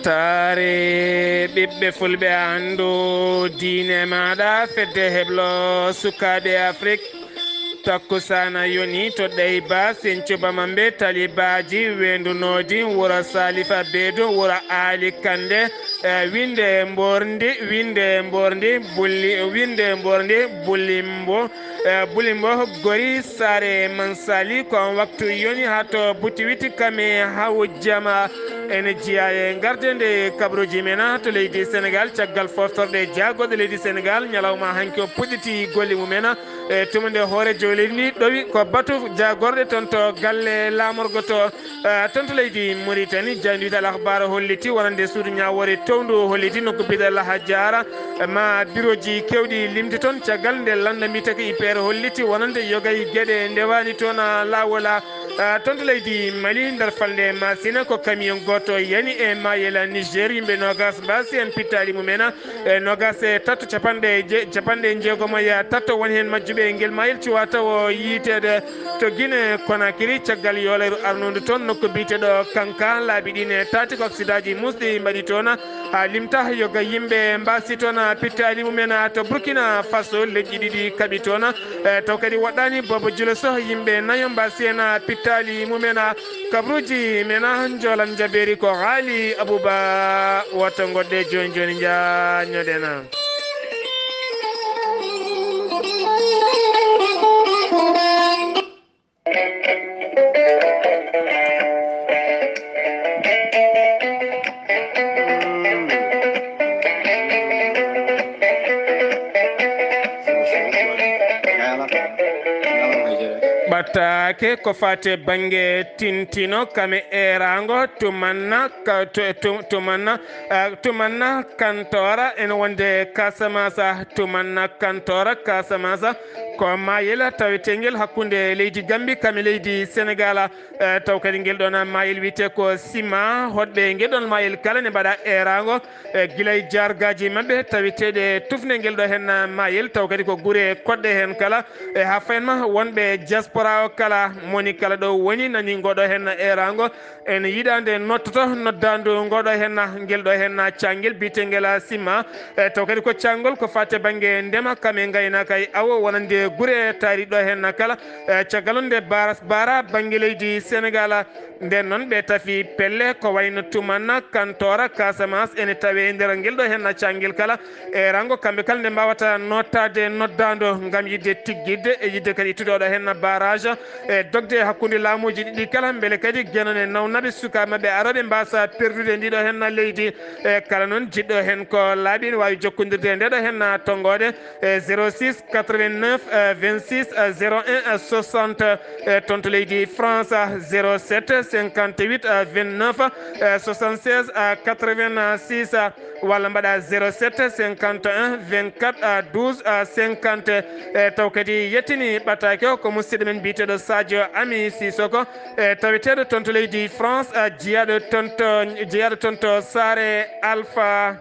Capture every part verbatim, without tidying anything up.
Taare ɓiɓɓe fulɓe anndu diine maaɗa fedde heblo sukaaɓe Afrik. Takkusaana yoni to Ɗeyba, Sinthiou Bamambé, Talibaaji, Weendu Noodi, wuro Salifa Beedu, wuro Aali Kannde, e Winnde Mborndi, Winnde Mborndi, Bulli, Winnde Mborndi, Bulimbo, e Bulimbo, Gori, Saare Mansali, ko on waktu yoni haa to Butiwiti, Kame, Hawu Jama. Ene jeyaa e ngarde nde kabaruuji men to leydi Senegaal, caggal foftorɗe jaagorɗe leydi Senegaal, ñalawma hanki o puɗɗiti golle mum en. E tuma nde hooreejo leydi ndi ɗowi ko batu jaagorɗe toon to galle laamorgo to, eh, toon to leydi Mauritanie. Jaayndiwde Al Akhbar holliti wonande suudu ñaawoore towndu holliti nokku biyeteeɗo Laha Jaara, ma birooji keewɗi limti toon. Caggal nde lannda mbiyetee ko I P R holliti wonande yoga e geɗe ndewaani toon, ah, laawol, ah, toon to leydi Mali, nder falnde Masina, ko camion gooto yani e maayel Niger, yimɓe noogaas mbaasi heen pittaali mum en, e noogaas e tato, capanɗe je-, capanɗe jeegom e tato won heen majjuɓe e ngel maayel cuwaa tawo yiiteede. To Guinée Conakry, caggal yoolayru arnundu toon nokku biyeteeɗo Kanka, laabi ɗiin e taati ko aksidaaji muusɗi mbaɗi toon, haa limta yoga yimɓe mbaasi toon pittaali mum en. To Burkina Faso, leƴƴi ɗiɗi kaɓi toon, e taw kadi woɗɗaani boobo julo so, yimɓe nayo mbaasi heen pittaali mum en. Kabaruuji men njoolan jabeeri ko Haali Abuba. Wota ngoɗɗe jooni jooni, njaññoɗen. Ɓattaake ko faati bannge tintino kame eeraango tumanna ka-, tu-, tu-, tumanna, eh, tumanna kantoora ene wonde Casamance, tumanna kantoora Casamance. Ko maayel taweteengel hakkunde leydi Gambi kame leydi Senegaal. Eh, taw kadi ngel ɗoon maayel wiyetee ko Sima. Hoɗɓe ngel ɗoon maayel kala ne mbaɗa eeraango, eh, gila e jaargaaji maɓɓe taweteeɗe tufnde ngel ɗo heen maayel, taw kadi ko gure koɗɗe heen kala, e haa fayin ma wonɓe diaspora o kala, moni kala ɗo woni nani ngo ɗo heen eeraango. En yiɗaande nottoto noddaandu ngo ɗo heen, ngel ɗo heen caangel biyeteengel Sima. E taw kadi ko caangol ko faati bannge ndema, kame ngaynaaka e awo wonande gure taari ɗo heen kala. E caggal nde baara, baara bannge leydi Senegaal, nden noon ɓe tafi pelle ko wayno tumanna kantoora Casamance ene tawe e nder ngel ɗo heen caangel kala. E rango kamɓe kala nde mbawata nottaade noddaando ngam yiɗde tiggitde e yiɗde kadi ittude oɗo heen barrage, e dogde hakkunde laamuuji ɗiɗi kala, mbele kadi Geno ne nawnaɓe sukaaɓe maɓɓe arooɓe mbasa perdude ndiɗo heen leydi. E kala noon jiɗɗo heen ko laaɓi ne waawi jokkondirde e ndeɗo heen tonngoode, e zéro six quatre-vingt-neuf, euh, vingt-six, euh, zéro un, euh, soixante, euh, toon to leydi France, euh, zéro sept cinquante-huit, euh, vingt-neuf, euh, soixante-seize, euh, quatre-vingt-six, euh, walla mbaɗa zéro sept cinquante et un vingt-quatre, euh, douze, euh, cinquante. Euh, taw kadi yettini ɓattaake o ko musidɗo men biyeteeɗo Sadio Ami Sissoko, euh, taweteeɗo toon to leydi France, euh, jiyaaɗo toon to, jiyaaɗo toon to Saare Alpha.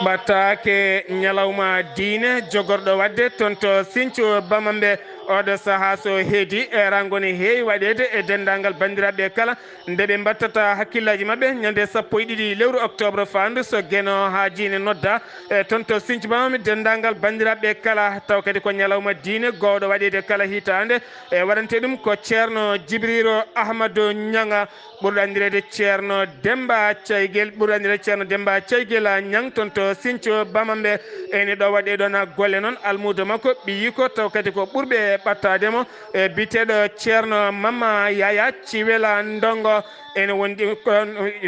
Ɓattaake ñalawma diine jogorɗo waɗde toon to Sinthiou Bamambé. Oɗo sahaa so heedi, e rango ne heewi waɗeede e denndaangal banndiraaɓe kala nde ɓe mbattata hakkillaaji maɓɓe ñande sappo e ɗiɗi lewru octobre faandu, so Geno haa Jiine nodda, e toon to Sinthiou Bamambé, denndaangal banndiraaɓe kala, taw kadi ko ñalawma diine goowɗo waɗeede kala hitaande, e waɗante ɗum ko Ceerno Jibriiru Ahmadu Ñaŋa, ɓurɗo anndireede Ceerno Demmba Caygel, ɓurɗo anndireede Ceerno Demmba Caygel Ñaŋ toon to Sinthiou Bamambé. Ene ɗo waɗee ɗoon golle noon, almuudo makko, ɓiyiiko, taw kadi ko ɓurɓe ɓattaade mo, e biyeteeɗo Ceerno Mamma Yaya Ciwela Ndongo. Ene wondi ko,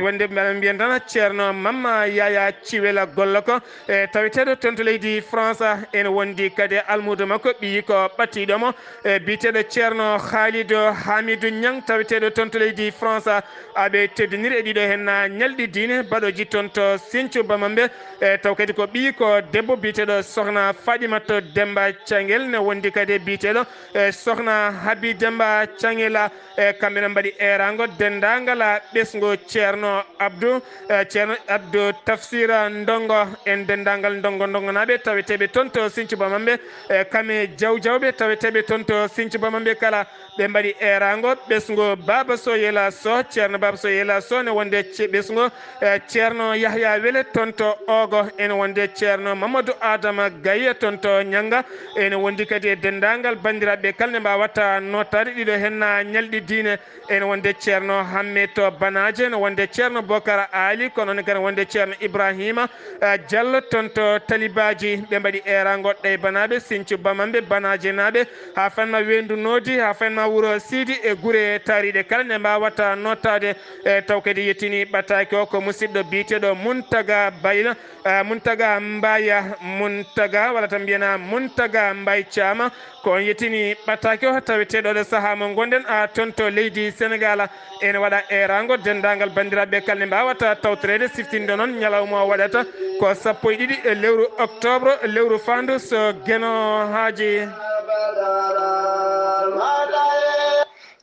wonde mbiyen tan Ceerno Mamma Yaya Ciwela Golloko, e taweteeɗo toon to leydi France. Ene wondi kadi almuudo makko, ɓiyiiko ɓattiiɗo mo, e biyeteeɗo Ceerno Khalidou Hamidou Niang, taweteeɗo toon to leydi France. Aɓe teddiniri e ɗiɗo heen ñalɗi diine baɗooji toon to Sinthiou Bamambé, e taw kadi ko ɓiyiiko debbo biyeteeɗo Sokhna Fadimata Demmba Caygel, ne wondi kadi e biyeteeɗo E sohna Habi Demba Cangela, e kamɓe noon mbaɗi eeraango denndaangal ɓesngu Ceerno Abdou, e Ceerno Abdou Tafsira Ndongo, en denndaangal Ndongo Ndongonaaɓe taweteeɓe toon to Sinthiou Bamambé, e kame Jaw Jawɓe taweteeɓe toon to Sinthiou Bamambé kala. Ɓe mbaɗi eeraango ɓesngu Baaba Sow Yela Sow, Ceerno Baaba Sow Yela Sow ne wonde ce-, ɓesngu, e Ceerno Yahya Wele toon to Ogo, ene wonde Ceerno Mamadou Adama Gaye toon to Ñannga, ene wondi kadi e denndaangal banndiraaɓe kala nde mbaawata nootaade ɗiɗo heen ñalɗi diine, ene wonde Ceerno Hamme to Banaaje, ene wonde Ceerno Bokar Aali, kono ne kadi wonde Ceerno Ibrahima, eh, Diallo toon to Talibaaji. Ɓe mbaɗi eeraango Ɗaybanaaɓe, Sinthiou Bamambé, Banaajenaaɓe, haa fanma Weendu Noodi, haa fanma Wuro Siidi e gure taariiɗe kala nde mbaawata nootaade, eh, taw kadi yettini ɓataake o ko musidɗo biyeteeɗo Muntaga Bayla, eh, Muntaga Mbaya, Muntaga, walla tan mbiyana Muntaga Mbay Caama, ko on yettini ɓataake o taweteeɗo ɗo sahaa mo ngonɗen, a toon to leydi Senegaal. Ene waɗa eeraango denndaangal banndiraaɓe kala ne mbaawata tawtoreede, siftinde noon ñalawma o waɗata ko sappo e ɗiɗi e lewru octobre, lewru faandu so Geno Haaji.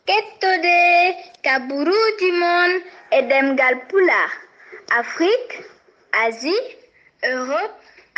Kettode kaburuuji mon e ɗemngal Pulaar, Afrique, Asie, Europe,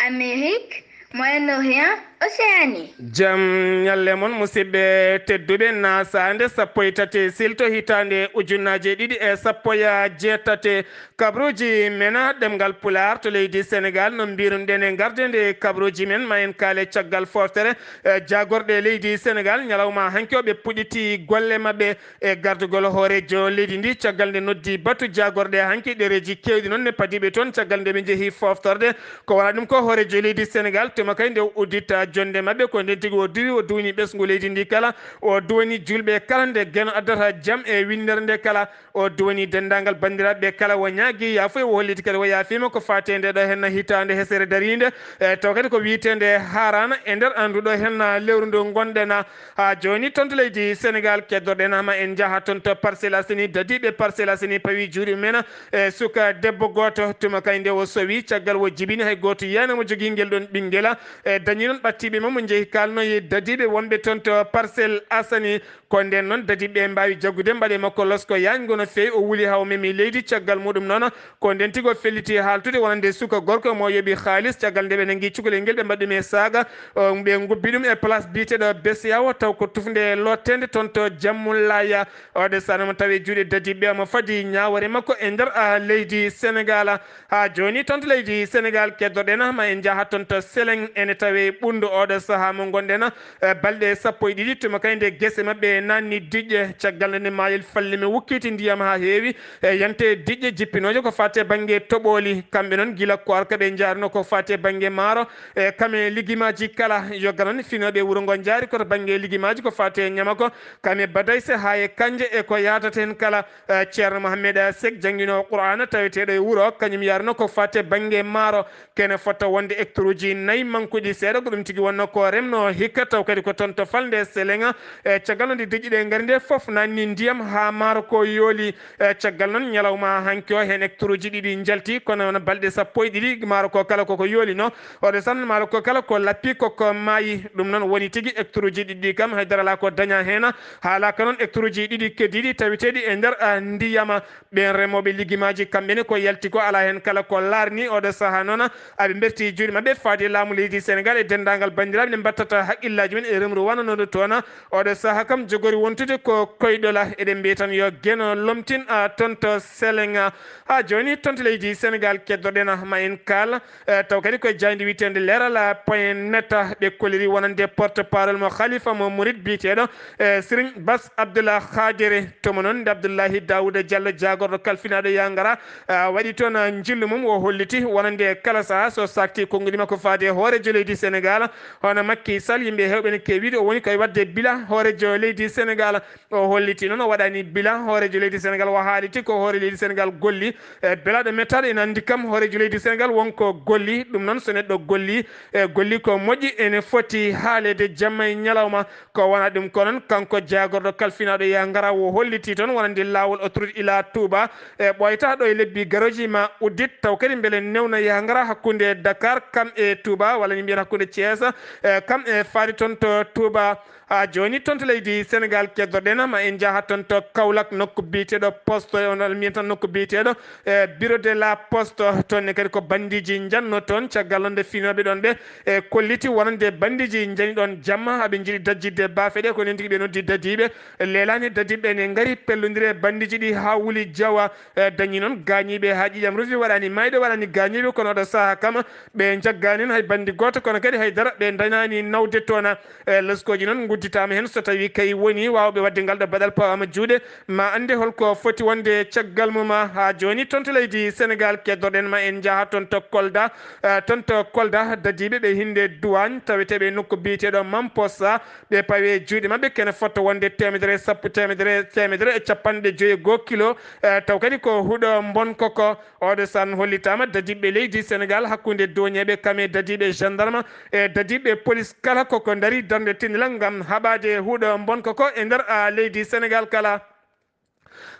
Amérique, Moyen-Orient, Océanie. Jam ñalle mon, musidɓe tedduɓe, nasaande sappo e tati silto hitaande ujunnaaje ɗiɗi e sappo e jeetati. Kabaruuji men ɗemngal Pulaar to leydi Senegaal, no mbirunoɗen e ngardeende kabaruuji men, ma en kaale caggal fooftere, eh, jaagorɗe leydi Senegaal, ñalawma hanki o ɓe puɗɗiti golle maɓɓe. E gardugol hooreejo leydi ndi, caggal nde noddi batu jaagorɗe hanki, ɗereeji keewɗi noon ne padiiɓe toon, caggal nde ɓe njehi fooftorde. Ko wona ɗum ko hooreejo leydi Senegaal, tuma kay nde o uddita jonnde maɓɓe, ko nden tigi o duwi, o duwni ɓesngu leydi ndi kala, o duwani juulɓe kala nde Geno addata jam e winndere nde kala, o duwani denndaangal banndiraaɓe kala, o ñaagi yaafuya, o holliti kadi o yaafiima ko faati e nde ɗo henna hitaande hesere dariinde, e taw kadi ko wiyeteende haaraana e nder anndu ɗo henna lewru ndu ngonɗen. Haa jooni, toon to leydi Senegaal, keddorɗen ma en njaha toon to Parcelles Assainies, dadiiɓe Parcelles Assainies pawi juuɗe mumen e suka debbo gooto, tuma kay nde o sowi, caggal o jibini, hay gooto yiyaani mo jogii ngel ɗoon ɓinngel. E dañi noon ɓattiiɓe mo, mo njehi kaalnoyi dadiiɓe wonɓe toon to Parcelles Assainies. Ko ndeen noon dadiiɓe mbaawi jaggude mbaɗe makko losko yaañngo no feewi, o wuli haa o memi leydi, caggal muɗum noon ko nden tigi o felliti haaltude wonande suka gorko mo yoɓi haalis, caggal nde ɓe nanngi cukalel ngel, ɓe mbaɗi ɗum e saaga, o, ɓe ngubbi ɗum e place biyeteeɗo Besiyawo, taw ko tufnde lotteende toon to Jammullaaya. Oɗo sahaa mo tawi e juuɗe dadiiɓe, omo fadi ñaawore makko e nder, a, leydi Senegaal. Haa jooni toon to leydi Senegaal, keddorɗen ma en njaha toon to Seleŋ, ene tawi ɓunndu oɗo sahaa mo ngonɗen. E balɗe sappo e ɗiɗi, tuma kay nde gese maɓɓe naatni diƴƴe, caggal nde maayel falli, mi wukkiti ndiyam haa heewi. E yante diƴƴe jippinooje ko faati e bannge toɓooli, kamɓe noon gila ko arka ɓe njaarno ko faati e bannge maaro, e kame ligimaaji kala, yogga noon finooɓe wuro ngo njaari ko to bannge ligimaaji ko faati e ñamako, kame badayse haa e kanje e ko yaadata heen kala. E Ceerno Mohammed Seek, jannginoowo Qur'aana, taweteeɗo e wuro, kañum yaarno ko faati e bannge maaro, kene fota wonde hectare uji nayi mankuɗi seeɗa, ko ɗum tigi wonno ko remno hikka, taw kadi ko toon to falnde Seleŋa. E caggal nde diƴƴe ɗe ngari nde fof naatni ndiyam haa maaro ko yooli. E caggal noon ñalawma hanki o heen hectare uji ɗiɗi njalti, kono wona balɗe sappo e ɗiɗi maaro ko kala koko yoolino. Oɗo sahaa maaro ko kala ko lappi koko maayi. Ɗum noon woni tigi hectare uji ɗiɗi kam haydara alaa ko daña heen. Haalaka noon hectare uji ɗiɗi keddiiɗi taweteeɗi e nder, ah, ndiyama. Ɓeen remooɓe ligimaaji, kamɓe ne ko yalti ko alaa heen kala ko laarni. Oɗo sahaa noon, aɓe mberti juuɗe maɓɓe faade laamu leydi Senegaal e denndaangal banndiraaɓe ne mbattata haqqillaaji men e remru wano noon toon. Oɗo sahaa kam jogori wontude ko koyɗola. Eɗen mbiya tan yo Geno lomtin, a, toon to Seleŋa. Haa jooni toon to leydi Senegaal, keddorɗen ma en kaal. E, taw kadi koye jaaynde wiyeteende Leeral point net, ɓe kolliri wonande porte-parole mo Khalifa mo Murid biyeteeɗo, e, Serigne Bass Abdoulaye Khadere. Toon noon nde Abdoulaye Daouda Diallo, jaagorɗo kalfinaaɗo Yangara, e, waɗi toon, e, njillu mum, o holliti wonande kala sahaa so saakti konguɗi makko faade e hooreejo leydi Senegaal, hono Macky Sall, yimɓe heewɓe ne keewiiɗo o woni koye waɗde bila hooreejo leydi Senegaal. O holliti noon o waɗani bila hooreejo leydi Senegaal, o haaliti ko hoore leydi Senegaal golli. E, belaaɗo mettaaɗo ina anndi kam hooreejo leydi Senegaal wonko golli. Ɗum noon so neɗɗo golli, e, golli ko moƴƴi, ene foti haaleede jamma e ñalawma. Ko wona ɗum ko noon kanko jaagorɗo kalfinaaɗo Yangara o holliti toon wonande laawol autoroute Ila Touba. E, ɓooyata ɗo e lebbi garooji ma uddit, taw kadi mbele newna Yangara hakkunde Dakar kam e Touba, walla ni mbiyen hakkunde Thiès, e, kam e faade toon to Touba. Haa jooni, toon to leydi Senegaal, keddorɗen ma en njaha toon to Kaolack, nokku biyeteeɗo Poste, on mbiyen tan nokku biyeteeɗo, eh, Bureau de la Poste. Toon ne kadi ko bandiiji njanno toon, caggal noon nde finooɓe ɗoon ɓe, eh, kolliti wonande bandiiji njani ɗoon jamma, aɓe njiɗi dajjitde baafe ɗe, ko noon tigi ɓe noddi dadiiɓe. Leelaani dadiiɓe ɓe ne ngari pellondiri e bandiiji ɗi haa wuli jawa, eh, dañi noon gaañiiɓe haa ƴiiƴam rufi, waɗaani maayɓe, waɗaani gaañiiɓe, kono oɗo sahaa kam ɓe njaggaani hay bandi gooto, kono kadi hay dara ɓe ndañaani nawde toon. E, leskooji noon ngudditaama heen, so tawii kay wonii waawɓe waɗde ngal ɗo baɗal pawaama juuɗe, ma annde hol ko foti wonde caggal mum. Haa jooni, toon to leydi Senegaal, keddorɗen ma en njaha toon to Kolda, e, toon to Kolda, dadiiɓe ɓe hinnde duwaañ taweteeɓe e nokku biyeteeɗo Mamposa, ɓe pawi e juuɗe maɓɓe kene fotto wonde teemedere e sappo, teemedere, teemedere e capanɗe joyi e goo kilo, e, taw kadi ko huɗo mbonko ko. Oɗo san hollitaama dadiiɓe leydi Senegaal hakkunde dooñeeɓe kam e dadiiɓe gendarme e dadiiɓe polis kala koko ndarii darnde tindilal ngam haɓaade huɗo mbonko ko e nder, a, leydi Senegaal kala.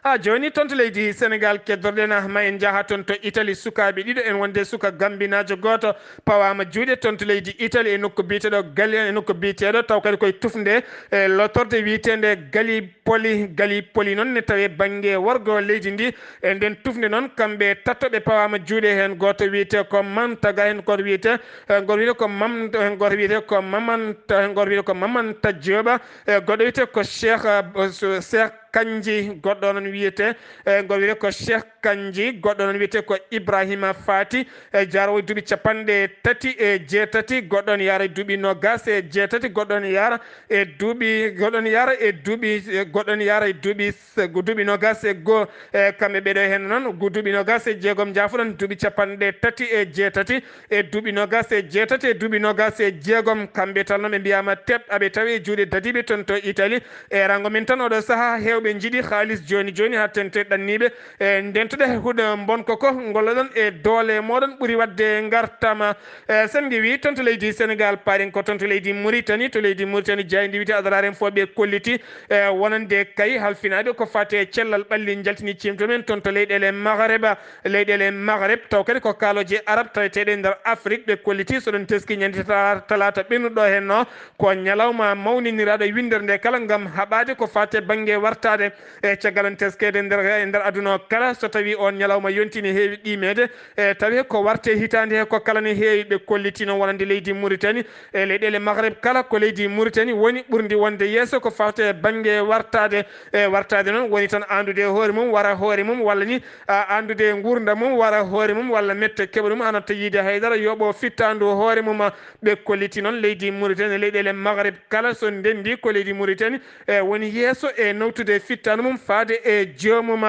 Haa jooni, toon to leydi Senegaal, keddorɗen ma en njaha toon to Italie. Sukaaɓe ɗiɗo, en wonde suka gambinaajo gooto, pawaama juuɗe toon to leydi Italie e nokku biyeteeɗo Gali, e nokku biyeteeɗo taw kadi koye tufnde e lootorde wiyeteende Gali Poli, Gali Poli noon ne tawee bannge worgo leydi ndi. E nden tufnde noon, kamɓe tato ɓe pawaama juuɗe. Heen gooto wiyetee ko Mantaga, heen gooto wiyetee, heen gooto wiyetee ko Mam-, heen gooto wiyetee ko Mamanta, heen gooto wiyetee ko Mamanta Jooɓa, e goɗɗo wiyetee ko Cheikh, eh, Cheikh Kanji, goɗɗo noon wiyetee, e goɗɗo wiyetee ko Cheikh Kanji, goɗɗo noon wiyetee ko Ibrahima Fati, e jaroowo e duuɓi capanɗe tati e jeetati, goɗɗo ne yahra e duuɓi noogaas e jeetati, goɗɗo ne yahra e duuɓi, goɗɗo ne yahra e duuɓi, e goɗɗo ne yahra e duuɓi s-, duuɓi noogaas e goo. E kamɓe ɓeɗo heen noon, gu-, duuɓi noogaas e jeegom, njaafoɗon, duuɓi capanɗe tati e jeetati, e duuɓi noogaas e jeetati, e duuɓi noogaas e jeegom, kamɓe tan noon ɓe mbiyaama teɓ, aɓe tawi e juuɗe dadiiɓe toon to Italie. E rango min tan oɗo sahaa, heewɓe njiɗi haalis jooni jooni haa tente ɗanniiɓe. E ndentuɗe huɗo mbonko ko ngolloɗon e doole mooɗon ɓuri waɗde ngartama. E sen ngewi toon to leydi Senegaal, paaɗen ko toon to leydi Mauritanie, to leydi Mauritanie jayndi wiyetee Azrar Info ɓe kolliti, e wonande kay halfinaaɓe ko faati e cellal ɓalli njaltini ciimto men toon to leyɗeele Maghreb, leyɗeele Maghreb, taw kadi ko kaalooje Arab taweteeɗe nder Afrik ɓe kolliti, so ɗon teski ñande ta-, talaata ɓennuɗo heen o, ko ñalawma mawniniraaɗo winndere nde kala ngam haɓaade ko faati e bannge wartaade. E caggal on teskeede nder, e nder aduna o kala, so tawii on ñalawma yontii ne heewi qiimeede, e tawi ko wartee hitaande he ko kala ne heewi, ɓe kolliti noon wonande leydi Mauritanie, e leyɗeele Maghreb kala ko leydi Mauritanie woni ɓurndi wonde yeeso ko faati e bannge wartaade. E wartaade noon woni tan anndude e hoore mum, wara hoore mum, walla ni, a, anndude e nguurndam mum, wara hoore mum, walla mette keɓa ɗum, hanatta yiide haydara, yoɓo fittaandu hoore mum. Ɓe kolliti noon leydi Mauritanie, leyɗeele Maghreb kala so ndenndi ko leydi Mauritanie, e woni yeeso e nawtude fittaandu mum faade e joomum.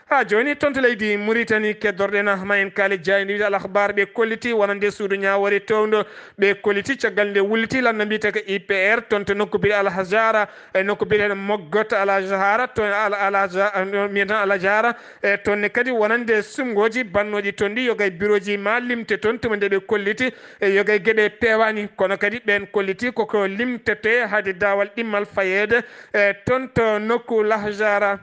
Haa jooni, toon to leydi Mauritanie, keddorɗen ma en kaali jaaynde wiyetee Al Akhbar, ɓe kolliti wonande suudu ñaawoore toowndo. Ɓe kolliti caggal nde wulliti lannda mbiyetee ko I P R, toon to nokku biyeteeɗo Al Azhara, e nokku biyeteeɗo Moggot Al Azhara, toon Al, Al Azha-, mbiyen tan Al Azhara, e toon ne kadi wonande sumngooji bannooɗi toon ɗi, yoga e birooji ma limte toon, tuma nde ɓe kolliti, e yoga e geɗe peewaani, kono kadi ɓeen kolliti koko limtetee hade daawal ɗimmal fayeede, e toon to nokku Lahjara.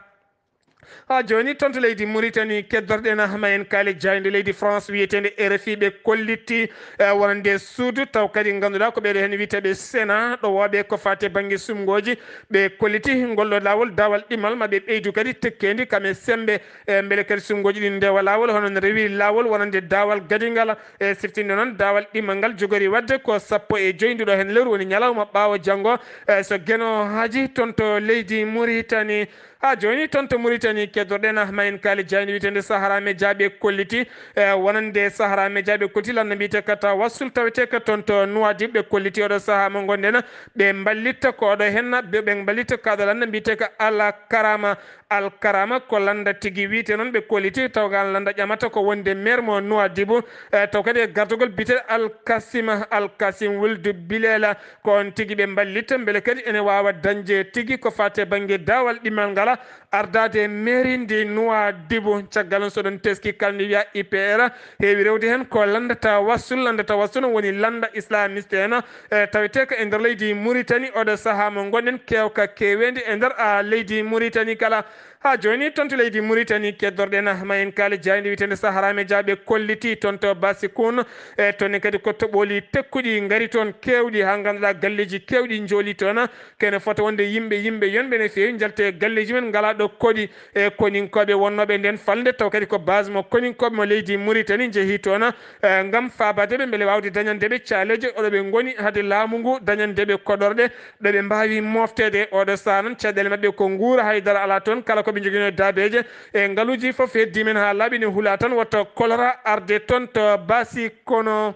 Haa jooni, toon to leydi Mauritanie, keddorɗen ma en kaali jaaynde leydi France wiyeteende R F I, ɓe kolliti, e, wonande suudu, taw kadi ngannduɗaa ko ɓeeɗo heen wiyeteeɓe Sénat, ɗowooɓe ko faati e bannge sumngooji, ɓe kolliti ngol ɗo laawol, daawal ɗimmal ma ɓe ɓeydu kadi tekkeendi kam e semmbe, e, mbele kadi sumngooji ɗin ndewa laawol, hono no rewi laawol wonande daawal gadingal, e, siftinde noon daawal ɗimmal ngal jogori waɗde ko sappo e joy nduɗo heen lewru, woni ñalawma ɓaawo janngo, e, so Geno Haaji toon to leydi Mauritanie. Haa jooni, toon to Mauritanie, keddorɗen ma en kaali jaaynde wiyeteende Sahara Média, ɓe kolliti, e, wonande Sahara Média, ɓe kolliti lannda mbiyetee ko Tawassul, tawetee ko toon to Nouadhibou, ɓe kolliti oɗo sahaa mo ngonɗen, ɓe mballitta ko oɗo heen, ɓe, ɓe mballitta ko aɗo lannda mbiyetee ko Al Karama. Al Karama ko lannda tigi wiyetee noon, ɓe kolliti, taw ko aan lannda ƴamata ko wonde maire mo Nouadhibou, e, taw kadi e gardagol mbiyetee Al Kasim, Al Kasim Wuld Bilela, ko on tigi ɓe mballitta, mbele kadi ene waawa dañde tigi ko faati e bannge daawal ɗimmal ngal, ardaade mairie ndi Nouadhibou. Caggal on, so ɗon teski kala nde wiyaa I P R, heewi rewde heen ko lannda Tawassul, lannda Tawassul woni lannda islamiste en, e, tawetee ko e nder leydi Mauritanie, oɗo sahaa mo ngonɗen, keewka keeweendi e nder, a, leydi Mauritanie kala. Haa jooni, toon to leydi Muritani, keddorɗen ma en kaali jaaynde wiyeteende Sahara Media, ɓe kolliti toon to Basikun, e toon ne kadi ko toɓooli tekkuɗi ngari toon, keewɗi, haa ngannduɗaa galleeji keewɗi njooli toon, kene fota wonde yimɓe, yimɓe yonɓe no feewi, njalte e galleeji men, ngalaa ɗo koɗi, e koninkooɓe wonnooɓe ndeen falnde, taw kadi ko base mo koninkooɓe mo leydi Muritani njehi toon, e ngam faabaade ɓe, mbele waawde dañande ɓe caaleeje ɗo ɓe ngoni, hade laamu ngu dañande ɓe koɗorɗe, ɗo ɓe mbaawi moofteede. Oɗo sahaa noon, caɗeele maɓɓe ko nguura, haydara alaa toon. Kala ko ɓe njoginoo e daabeeje e ngaluuji fof, heddii men haa laaɓi ne hula tan, wota kolera arde toon to Baasi. Kono,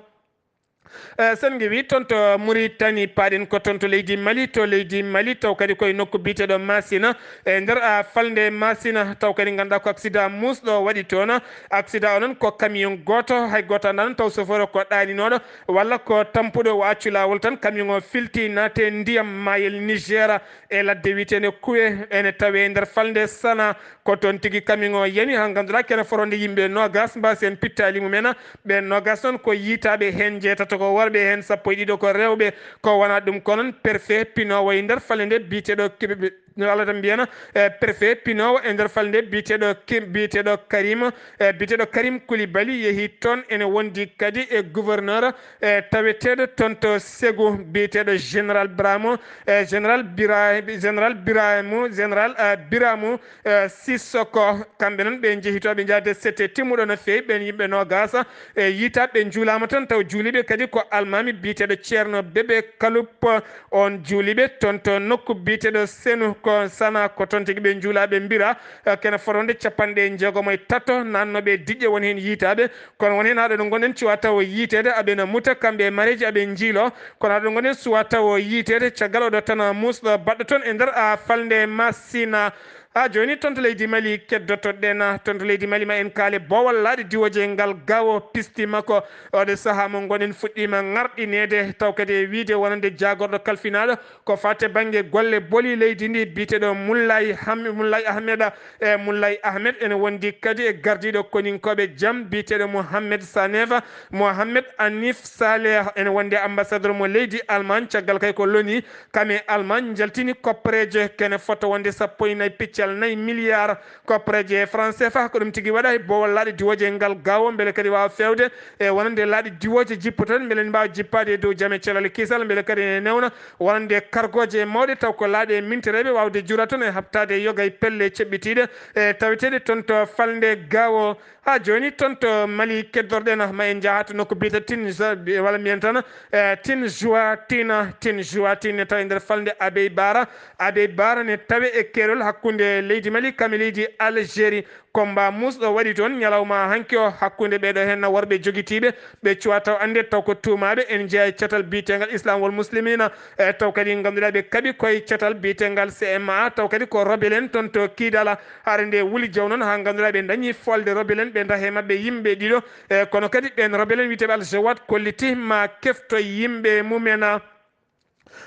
eh, sen ngewi toon to Muritani, paaɗen ko toon to leydi Mali. To leydi Mali, taw kadi koye nokku biyeteeɗo Masina, e nder, ah, falnde Masina, taw kadi ngannduɗaa ko accident muusɗo waɗi toon. Accident o noon ko camion gooto, hay gooto anndaa noon taw chauffeur o ko ɗaaninooɗo walla ko tampuɗo, o accu laawol tan, camion o filti, naati e ndiyam maayel Niger e ladde wiyeteende Kuwe, ene tawee nder falnde Sana. Ko toon tigi camion o yani, haa ngannduɗaa kene fotande yimɓe noogas, mbaasi en pittaali mumen. Ɓeen noogas noon ko yiytaaɓe, heen njeetato ko worɓe, heen sappo e ɗiɗo ko rewɓe. Ko wonaa ɗum ko noon, préfet pinoowo e nder falnde nde biyeteeɗo Kebe-, no Allah tan mbiyana, eh, préfet pinoowo e nder falnde nde biyeteeɗo Kim, biyeteeɗo Karim, eh, biyeteeɗo Karim Koulibaly yehi toon, ene wondi kadi e gouverneur, eh, taweteeɗo toon to Ségou, biyeteeɗo général Bramo, eh, général Bira-, général Biramo, général, eh, Biramo, eh, Sissoko. Kamɓe noon ɓe njehi to, ɓe njaade sette timmuɗo no feewi, ɓeen yimɓe noogas, e yiytaaɓe ɓe njuulaama toon, taw juuliiɓe kadi ko almaami biyeteeɗo Ceerno Bebe Kalup. On juuliiɓe toon to nokku biyeteeɗo Senu, ko Sana, ko toon tigi ɓe njuulaa, ɓe mbira, eh, kene fotande capanɗe jeegom e tato, naatnooɓe e diƴƴe, won heen yiytaaɓe, kono won heen haa ɗo ngonɗen cuwaa taw yiyteede, aɓe na muta kamɓe e mareeji, aɓe njiilo, kono haa ɗo ngonɗen suwaa taw yiyteede, caggal oɗo tan muusɗo baɗɗo toon e nder, ah, falnde Masina. Haa jooni, toon to leydi Mali keddotoɗen. Toon to leydi Mali, ma en kaale boowal laaɗe diwooje ngal Gaawo pisti makko. Oɗo sahaa mo ngonɗen fuɗɗiima ŋarɗineede, taw kadi e wiyde wonande jaagorɗo kalfinaaɗo ko faati e bannge golle boli leydi ndi, biyeteeɗo Mullay Ham-, Mullay Ahmeda, e Mullay Ahmed ene wondi kadi e gardiiɗo koninkooɓe jam biyeteeɗo Mohamed Saneva, Mohamed Anif Saleh ene wondi e ambassadeur mo leydi Allemagne, caggal kay ko loni kam e Allemagne njaltini koppareeje kene fota wonde sappo e nayi piccal nayi milliard koppareeje e franc C F A. Ko ɗum tigi waɗa e boowal laaɗe diwooje e ngal Gaawo, mbele kadi waawa feewde e wonande laaɗe diwooje jippotoɗe, mbele ne mbaawa jippaade e dow jam e cellal e kisal, mbele kadi ne newna wonande kargooje mawɗe, taw ko laaɗe mintereeɓe waawde jura toon e haɓtaade yoga e pelle ceɓɓitiiɗe e taweteeɗe toon to falnde Gaawo. Haa jooni, toon to Mali keddorɗen, ma en njaha to nokku biyeteeɗo Tin Za-, walla mbiyen tan, eh, Tin Joua Tina, Tin Joua Tina ne tawa e nder falnde Abey Bara. Abey Bara ne tawe e keerol hakkunde leydi Mali kam e leydi Algérie. Combat muusɗo waɗi toon ñalawma hanki o hakkunde ɓeeɗo heen worɓe jogitiiɓe, ɓe cuwaa taw annde, taw ko tuumaaɓe, ene jeyaa e catal biyeteengal Islam wal Muslimina, e taw kadi ngannduɗaa ɓe kaɓi koye catal biyeteengal C M A, taw kadi ko rebelle en toon to Kidala. Hare nde wuli jaw noon haa ngannduɗaa ɓe dañi folde rebelle en, ɓe ndahe maɓɓe yimɓe ɗiɗo, e kono kadi ɓeen rebelle en wiyeteeɓe Al Jawad kolliti ma kefto yimɓe mumen.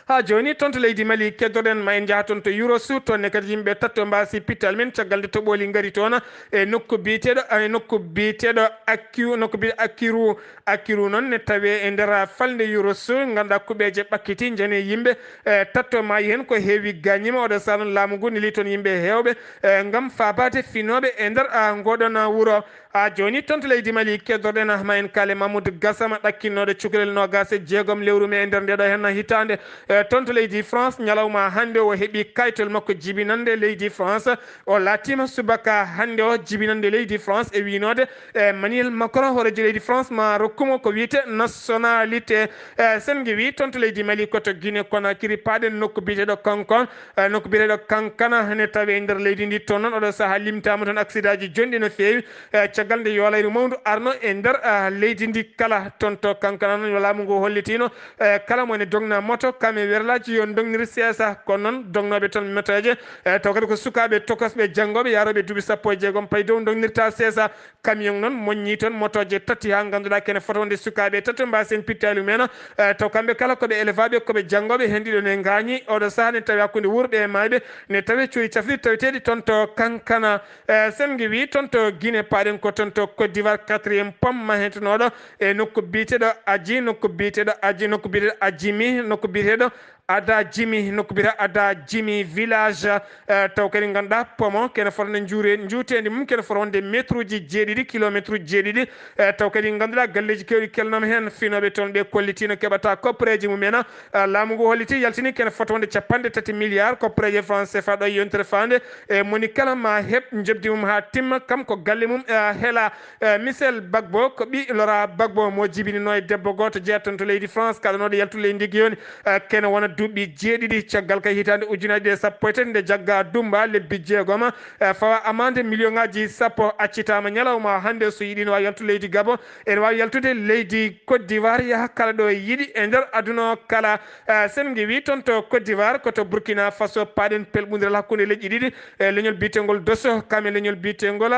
Haa jooni, toon to leydi Mali, keddoɗen ma en njaha toon to Yurosu, toon ne kadi yimɓe tato mbaasi pittal men, caggal nde toɓooli ngari toon e nokku biyeteeɗo, e nokku biyeteeɗo Akkiw, nokku biyeteeɗo Akkiru. Akkiru noon ne tawee e nder falnde Yurosu, ngannduɗaa kuɓeeje ɓakkiti, njani yimɓe, e tato maayi heen, ko heewi gaañiima. Oɗo sahaa noon laamu ngu neli toon yimɓe heewɓe, e ngam faabaade finooɓe e nder, a, ngoɗon wuro. Haa jooni, toon to leydi Mali, keddorɗen ma en kaale Mamoudou Gassama, ɗakkinnooɗo cukalel noogaas e jeegom lewru mee e nder ndeeɗo heen hitaande. E, toon to leydi France, ñalawma hannde o heɓi kayitol makko jibinannde leydi France. O laatiima subaka hannde o jibinannde leydi France e wiynoode, e, Emmanuel Macron, hooreejo leydi France, ma rokku mo ko wiyetee nationalité. E, sen ngewi toon to leydi Mali, ko to Guinée Conakry paaɗen, nokku biyeteeɗo Konkon, e, nokku biyeteeɗo Kankana, ne tawee e nder leydi ndi. Toon noon, oɗo sahaa limtaama toon aksidaaji jonɗi no feewi, e, caggal nde yolayru mawndu arno e nder, e, leydi ndi kala. Toon to Kankana noon, yo laamu ngu hollitiino, e, kala mo ne dogna moto, kam e werlaaji, yo dognir seesa. Kono noon, dognooɓe toon motoje, e, taw kadi ko sukaaɓe tokosɓe, janngooɓe, yaarooɓe duuɓi sappo e jeegom payi dow, dognirta seesa. Camion noon moññii toon motooje tati haa ngannduɗaa kene fotoo nde sukaaɓe tato mbaasi en pittaali mumen. Eh, taw kamɓe kala ko ɓe elevaaɓe, ko ɓe janngooɓe, heen ɗiɗo ne ngaañi. Oɗo sahaa ne tawi hakkunde wuurɓe e maayɓe, ne tawi cuuɗi cafrirɗi taweteeɗi toon to Kankana. Eh, sen ngewi toon to Guinée, paaɗen ko toon to Côte d'Ivoire, quatrième pomme mahentonooɗo e nokku biyeteeɗo Aji, nokku biyeteeɗo Aji, nokku biyeteeɗo Ajimi, nokku biyeteeɗo Ada Jimi, nokku biyetee Ada Jimi village, eh, taw kadi ngannduɗaa pomo kene fotnde njuure-, njuuteendi mum kene fota wonde métre uji jeeɗiɗi, kilométre uji jeeɗiɗi, eh, taw kadi ngannduɗaa galleeji keewɗi kelnama heen, finooɓe toon ɓe kollitiino keɓata koppareeji mum en, eh, laamu ngu holliti yaltini kene fota wonde capanɗe tati milliards koppareeji franc C F A ɗo e yontere faande, e moni kala ma heɓ njoɓdi mum haa timma, kam ko galle mum, eh, hela. Eh, Michel Gbagbo ko ɓii Laurent Gbagbo mo jibinino e debbo gooto jeyaa toon to leydi France, kaɗanooɗo yaltude leydi ndi jooni, eh, kene wona duuɓi jeeɗiɗi caggal ka hitaande ujunaaji ɗiɗi e sappo e tati nde jaggaa Dumba lebbi jeegom, eh, fawa amande million ŋaaji sappo accitaama ñalawma hannde. So yiɗi ene waawi yaltude leydi Gabon, ene waawi yaltude leydi Côte d'Ivoire, yaha kala ɗo yiɗi e nder aduna o kala. Eh, sen ngiwi toon to Côte d'Ivoire, ko to Burkina Faso paaɗen pelɓundiral hakkunde leƴƴi ɗiɗi, e leñol biyeteengol Doso, kam e leñol biyeteengol,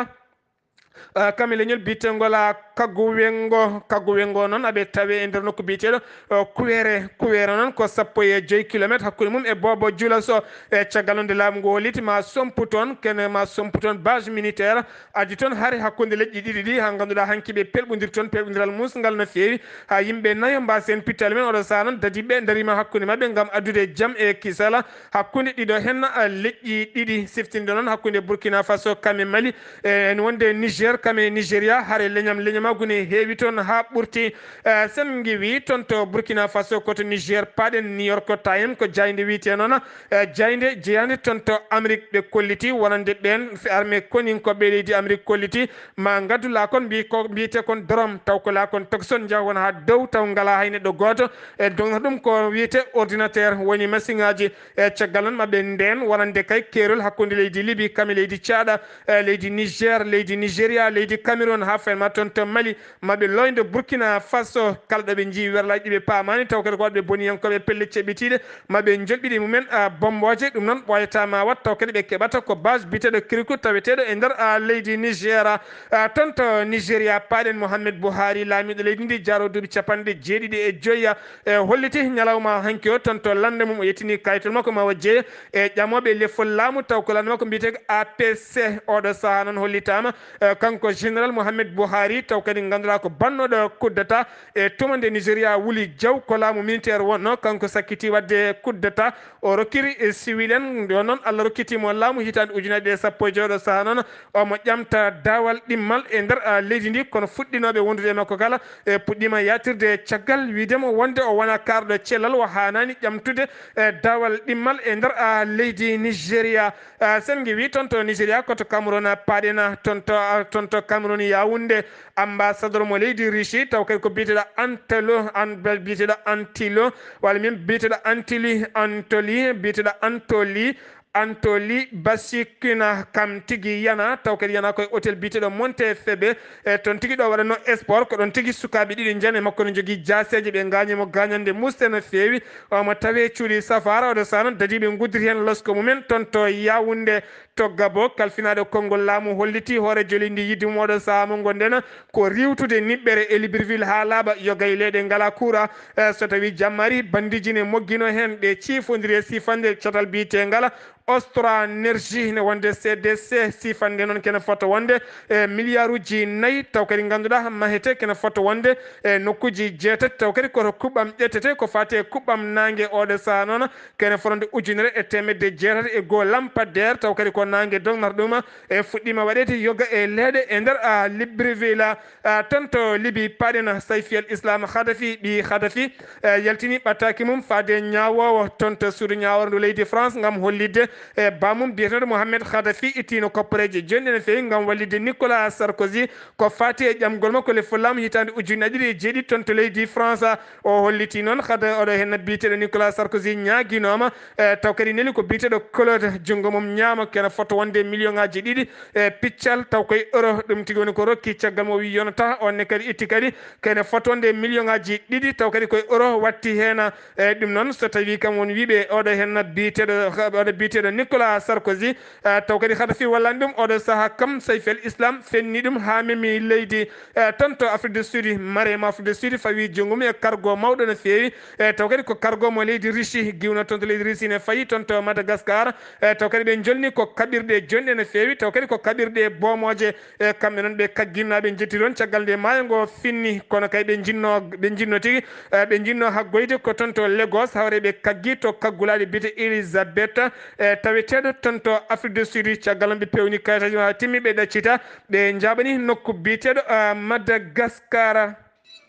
ah, kam e leñol biyeteengol, ah, Kaggu Wengo. Kaggu Wengo noon aɓe tawe e nder nokku biyeteeɗo, oh, Kuwere. Kuwere noon ko sappo e joyi kilometre hakkunde mum e Boobo Julaso. E caggal noon nde laamu ngu holliti ma sompu toon, kene ma sompu toon base militaire, addi toon hare hakkunde leƴƴi ɗiɗi ɗi, haa ngannduɗaa hanki ɓe pelɓondiri toon pelɓondiral musngal no feewi, haa yimɓe nayo mbaasi heen pittaali mum en. Oɗo sahaa noon dadiiɓe dariima hakkunde maɓɓe ngam addude jam e kisal hakkunde ɗiɗo heen, ah, leƴƴi ɗiɗi, siftinde noon hakkunde Burkina Faso kam e Mali, e wonde Niger kam e Nigeria, hare leñam leñamaagu ne heewi toon haa ɓurti. Eh, sen ngiwi toon to Burkina Faso, ko to Niger paaɗen, New York Times, ko jaaynde wiyetee noon, eh, jaaynde jeyaande toon to Amérique ɓe kolliti wonande ɓeen armée koninkooɓe leydi Amérique kolliti ma ngaddu laakon mbi-, ko mbiyetee kon drone, taw ko laakon tokson njaha won haa dow taw ngalaa hay neɗɗo gooto. E dogna ɗum ko wiyetee ordinateur woni masiŋaaji. E caggal noon maɓɓe ndeen wonande kay keerol hakkunde leydi Libi kam e leydi Caada, e leydi Niger, leydi Nigeria, leydi Cameroun, haa fayi ma toon to Mali, maɓɓe looyde Burkina Faso, kala ɗo ɓe njii werlaaji ɗi ɓe paamaani, taw kadi ko waɗɓe boniyankooɓe pelle ceɓɓitiiɗe, maɓɓe njolɓiɗi mumen, a, bommbooje, ɗum noon ɓooyataa ma wat, taw kadi ɓe keɓata ko base biyeteeɗo Kiriku taweteeɗo e nder, a, leydi Niger. A, toon to Nigeria, paaɗen Mohamed Buhari, laamiiɗo leydi ndi, jaaroo duuɓi capanɗe jeeɗiɗi e joyi, e holliti ñalawma hanki o toon to lannde mum, o yettini kayitol makko ma o jeeye e ƴamooɓe lefol laamu, taw ko lannde makko mbiyetee ko A P C. Oɗo sahaa noon hollitaama, eh, kanko Général Mohamed Buhari, taw kadi ngannduɗaa ko bannooɗo coup d'État. E tuma nde Nigeria wuli jaw ko laamu militaire wonno, kanko sakkiti waɗde coup d'État, o rokkiri e civil en. Ɗo noon Allah rokkiti mo laamu hitaande ujunaaji ɗiɗi e sappo e joy. Oɗo sahaa noon omo ƴamta daawal ɗimmal e nder, ah, leydi ndi, kono fuɗɗinooɓe wondude e makko kala, e puɗɗiima yaatirde caggal, wiide mo wonde o wona kaarɗo cellal, o haanaani ƴamtude, e daawal ɗimmal e nder, ah, leydi Nigeria. Ah, sen ngiwi toon to Nigeria, ko to Cameroun paaɗen, toon to, ah, toon to Cameroun Yaoundé, ambassadeur mo leydi Russie, taw kadi ko biyeteeɗo Antelo, an-, biyeteeɗo Antilo, walla min biyeteeɗo Antili, Antoli, biyeteeɗo Antoli, Antoli Basikina, kam tigi yana, taw kadi yana koye hôtel biyeteeɗo Monte Febe. E toon tigi ɗo waɗanno sport, ko ɗoon tigi sukaaɓe ɗiɗo njani e makko no njogii jaaseeje, ɓe ngaañi mo gaañande muusde no feewi. Omo tawee cuuɗi safaara, oɗo sahaa noon dadiiɓe nguddiri heen losko mumen toon to Yaoundé, to Gabo, kalfinaaɗo konngol laamu holliti hooreejo leydi ndi yiɗde mum oɗo sahaa mo ngonɗen ko riiwtude niɓɓere e Libreville haa laaɓa, yoga e leyɗe ngalaa kuura. Eh, so tawii jammaari, banndiji ne moggino heen, ɓe ciifondiri e siifannde catal biyeteengal Ostra Nergie, ne wonde C D C, siifannde noon kene fota wonde, eh, miliyaaruuji nayi, taw kadi ngannduɗaa mahete kene fota wonde, eh, nokkuuji jeetati, taw kadi koto kuɓɓam ƴettete ko faati e kuɓɓam naange. Oɗo sahaa noon kene fotande ujunere e teemedde jeetati e goo lampadaire, taw kadi ko naange dognata ɗum, e fuɗɗiima waɗeede yoga e leyɗe e nder, ah, Libreville. Ah, toon to Libi, paaɗen Sayfi al Islam Khadafi, ɓii Khadafi, eh, yaltini ɓattaaki mum faade ñaawoowo toon to suudu ñaawoore ndu leydi France ngam hollitde, eh, baamum biyeteeɗo Mohamed Khadafi ittiino koppareeje jooni ene feewi ngam wallitde Nicolas Sarkozy ko faati e ƴamgol makko lefol laamu hitaande ujunnaji ɗiɗi e jeeɗiɗi toon to leydi France. O holliti noon hade oɗo heen biyeteeɗo Nicolas Sarkozy ñaaginooma, eh, taw kadi neli ko biyeteeɗo Claude, junngo mum ñaamo, kene fota wonde million ŋaaji ɗiɗi, eh, piccal, taw koye euro. Ɗum tigi woni ko rokki caggal mo o wi yonata. On ne kadi itti kadi kene fota wonde million ŋaaji ɗiɗi, taw kadi koye euro watti heen. Eh, ɗum noon, so tawii kam won wiiɓe oɗo heen biyeteeɗo, oɗo biyeteeɗo Nicolas Sarkozy, eh, taw kadi Kadhafi wallani ɗum oɗo saha kam, Saif el Islam fenni ɗum ha memi leydi, eh, toon to Afrique du Sud, Marème Afrique du Sud fawi jungum e cargo mawɗo no feewi, eh, taw kadi ko cargo mo leydi Russie giwno toon to leydi Russie ne fayi toon to Madagascar, eh, taw kadi ɓe jolni ko kaɓirɗe jonɗe no feewi, taw kadi ko kaɓirɗe boomooje, e kamɓe noon ɓe kagginno ɓe jetti toon caggal nde maayo ngo finni, kono kay ɓe jinno, ɓe jinno tigi, eh, ɓe jinno haggoyde ko toon to Lagos, hawre ɓe kaggi to kaggulaaɗo biyete Elizabeth, eh, taweteeɗo toon to Afrique du Sud. Caggal noon ɓe pewni kayitaaji ma timmi ɓe ɗaccita, ɓe njaɓani nokku biyeteeɗo, eh, Madagascar.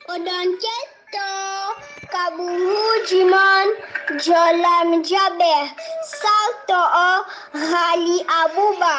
Oɗon ketto kaɓuruuji mon, jolam jaɓe, sawto o Ghali Abouba.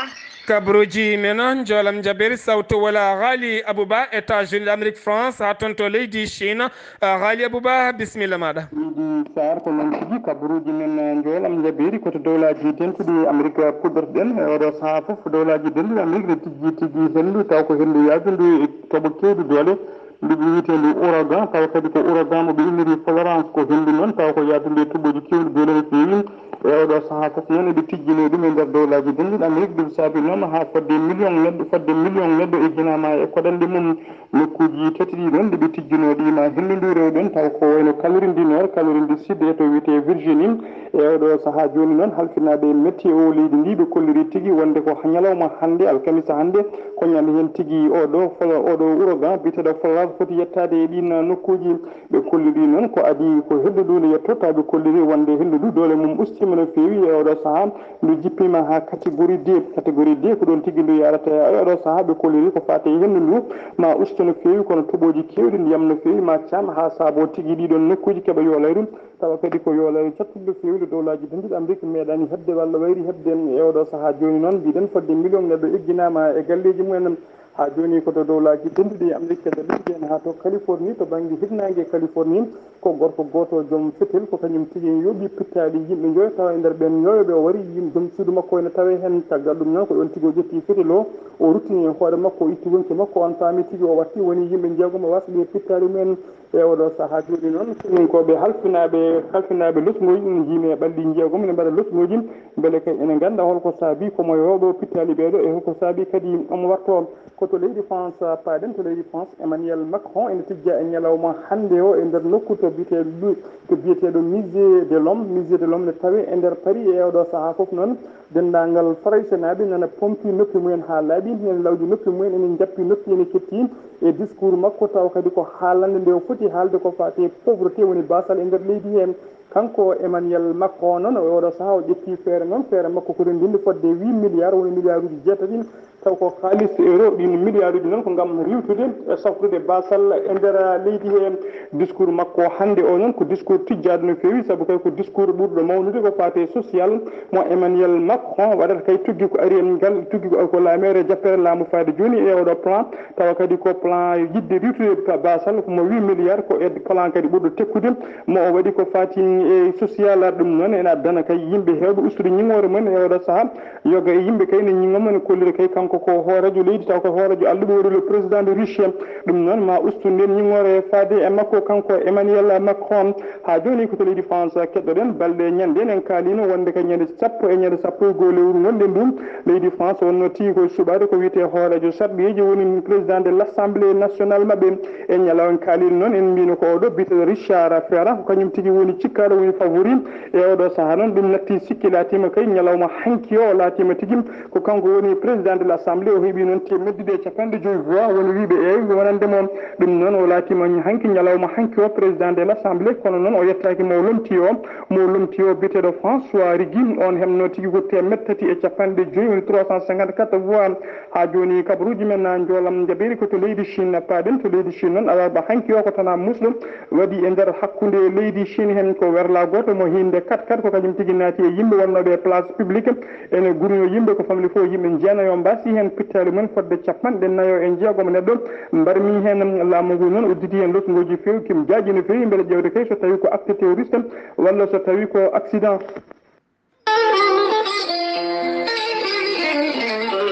Kaɓuruuji men on, jolam jaɓe, sawto wala Ghali Abouba, États-Unis d'Amérique, France, ha toon to leydi Chine. Ah, Ghali Abouba, bisimilla maɗa. Idi Sarr, ko noon tigi, kaɓuruuji men, eh, jolam jaɓe ko to dowlaaji dentuɗi Amérique puɗɗortoɗen. E oɗo saha fof dowlaaji dentuɗi Amérique ne tigi tigi henndu, taw ko henndu yaajundu e toɓo keewɗu doole. Ndu ɓe wiyeteendu ouragan, tawa kadi ko ouragan mo ɓe inniri Florence, ko henndu noon, tawa ko yahdunde e toɓooji keewɗi doole no feewi. E oɗo saha fof noon eɓe tijjinoo ɗum e nder dowlaaji denɗi Amérique, ɗum saabi noon haa fodde million neɗɗo, fodde million neɗɗo e jinaama e koɗanɗe mum. Nokkuuji tati ɗi noon ɗi ɓe tijjinoo ɗi ma henndu ndu rewɗen, tawa ko wayno Caroline du Nord, Caroline du Sud e to wiyetee Virginie. E oɗo saha jooni noon halfinaaɓe météo leydi ndi ɓe kolliri tigi wonde ko ñalawma hannde, alkamisa hannde, ko ñande heen tigi oɗo folo-, oɗo ouragan biyeteeɗo Florence foti yettaade e ɗin nokkuuji. Ɓe kolliri noon ko adii ko henndu ndu nde yetto, taw ɓe kolliri wonde henndu ndu doole mum ustiima no feewi e oɗo saha, ndu jippiima haa catégorie deux. Catégorie deux ko ɗoon tigi ndu yarata e oɗo saha, ɓe kolliri ko faati e henndu ndu ma usto no feewi, kono toɓooji keewɗi ndiyam no feewi ma caam haa saabo tigi ɗiɗon nokkuuji keɓa yolayru. Tawa kadi ko yolayru cattuɗo feewde dowlaaji dentuɗi Amérique meeɗaani heɓde walla wayri heɓde e oɗo saha. Jooni noon mbiɗen fodde million neɗɗo egginaama e galleeji mumen. Haa jooni ko to dowlaaji dentuɗi Amérique kadi leydi en haa to Californie, to bannge hirnaange Californie, ko gorko gooto joom fetel, ko kañum tigi yooɓi pittaali yimɓe njoyo, tawa e nder ɓeen yooɓe o wari yim-, joom suudu makko ene tawee heen. Caggal ɗum noon ko ɗoon tigi o ƴetti fetel o, o ruttini e hoore makko, o itti wonki makko, on paami tigi o watti woni yimɓe njeegom o wasɓe pittaali mumen. E oɗo saha jooni noon, Soninkooɓe halfinaaɓe, halfinaaɓe losngooji ene njiimi e ɓalli njeegom ene mbaɗa losngooji, mbele kay ene ngannda holko saabi ko mo yooɓo pittaali ɓeeɗo e holko saabi kadi omo warto. Ko to leydi France paaɗen, to leydi France, Emmanuel Macron ene tijja e ñalawma hannde o e nder nokku to biyeteeɗo, to biyeteeɗo Musée de l'Homme. Musée de l'Homme ne tawe e nder Paris e oɗo saha fof noon. Denndaangal Faraysenaaɓe nana pompi noppi mumen haa laaɓi, ñande lawƴi noppi mumen, ene njappi noppi, ene ketti e discours makko, tawa kadi ko haalande nde o foti haalde ko faati e pauvreté, woni baasal e nder leydi heen. Kanko Emmanuel Macron noon, o oɗo saha o ƴetti feere noon, feere makko ko renndinde fodde huit milliards, woni milliarduuji jeetati, taw ko kaalis euro. Ɗin milliarduuji noon ko ngam riiwtude e safrude baasal e nder leydi heen. Discours makko hannde o noon ko discours tijjaaɗo no feewi, sabu kay ko discours ɓurɗo mawnude ko faati e social mo Emmanuel Macron waɗata kay, tuggi ko ari e ngal, tuggi ko, ko laamere jappere laamu faade jooni e oɗo plan, tawa kadi ko plan yiɗde riiwtude ba-, baasal ko mo huit milliards, ko e plan kadi ɓurɗo tekkude mo o waɗi ko faati e social. Ɗum noon ene addana kay yimɓe heewɓe ustude ñiŋoore mum e oɗo saha. Yoga e yimɓe kay ne ñiŋoma ne kollira kay kanko ko hooreejo leydi, taw ko hooreejo alɗuɓe woni le président de Russie. Ɗum noon ma ustu nden ñiŋoore faade e makko kanko Emmanuel Macron. Haa jooni ko to leydi France keɗɗoɗen balɗe ñande en kaalino wonde ka ñande sappo e ñande sappo e goo lewru ngonɗen ndu, leydi France wonno tigi koye suɓaade ko wiyetee hooreejo sarɗiyeejo woni président de l'Assemblée nationale maɓɓe. E ñalawma kaalino noon en mbino ko oɗo biyeteeɗo Richard Ferrand ko kañum tigi woni cikkaaɗo woni favori. E oɗo saha noon ɗum natti sikki, laatiima kay ñalawma hanki o, o laatiima tigi ko kanko woni président de l'Assemblée, o heɓi noon teemedde ɗiɗi e capanɗe joyi voix, woni wiiɓe eeyi wonande mo. Ɗum noon o laatiima hanki, ñalawma hanki o, président de l'Assemblée, kono noon o yettaaki mo lomti o, mo lomti o biyeteeɗo François Righi, on heɓno tigi ko teemedde tati e capanɗe joyi, woni trois cent cinquante-quatre voix. Haa jooni kabaruuji men na njoolam njaɓeeri ko to leydi Chine paaɗen, to leydi Chine noon alarba hanki o ko tana musɗo waɗi e nder hakkunde leydi Chine heen, ko werla gooto mo hiinde kat kat ko kañum tigi naati e yimɓe wonnooɓe e place publique. Ene gurno yimɓe ko famɗi fof yimɓe jeenayo mbaasi heen pittaali mumen fodde capanɗe nayo e jeegom neɗɗo mbarmi heen. Laamu ngu noon udditi heen losngooji feewi, kim jaaji no feewi, mbele ƴeewde kay so tawi ko acte terroriste walla so tawi ko accident.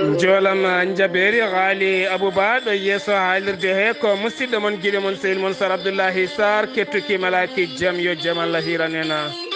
Njoolam njabeeri Ghali Abouba ɗo yeeso haalirde he ko musidɗo mon giɗo mon sehil mon Sar Abdoullahi Sarr, kettuki malaaki jam yo jam Allah hiran en.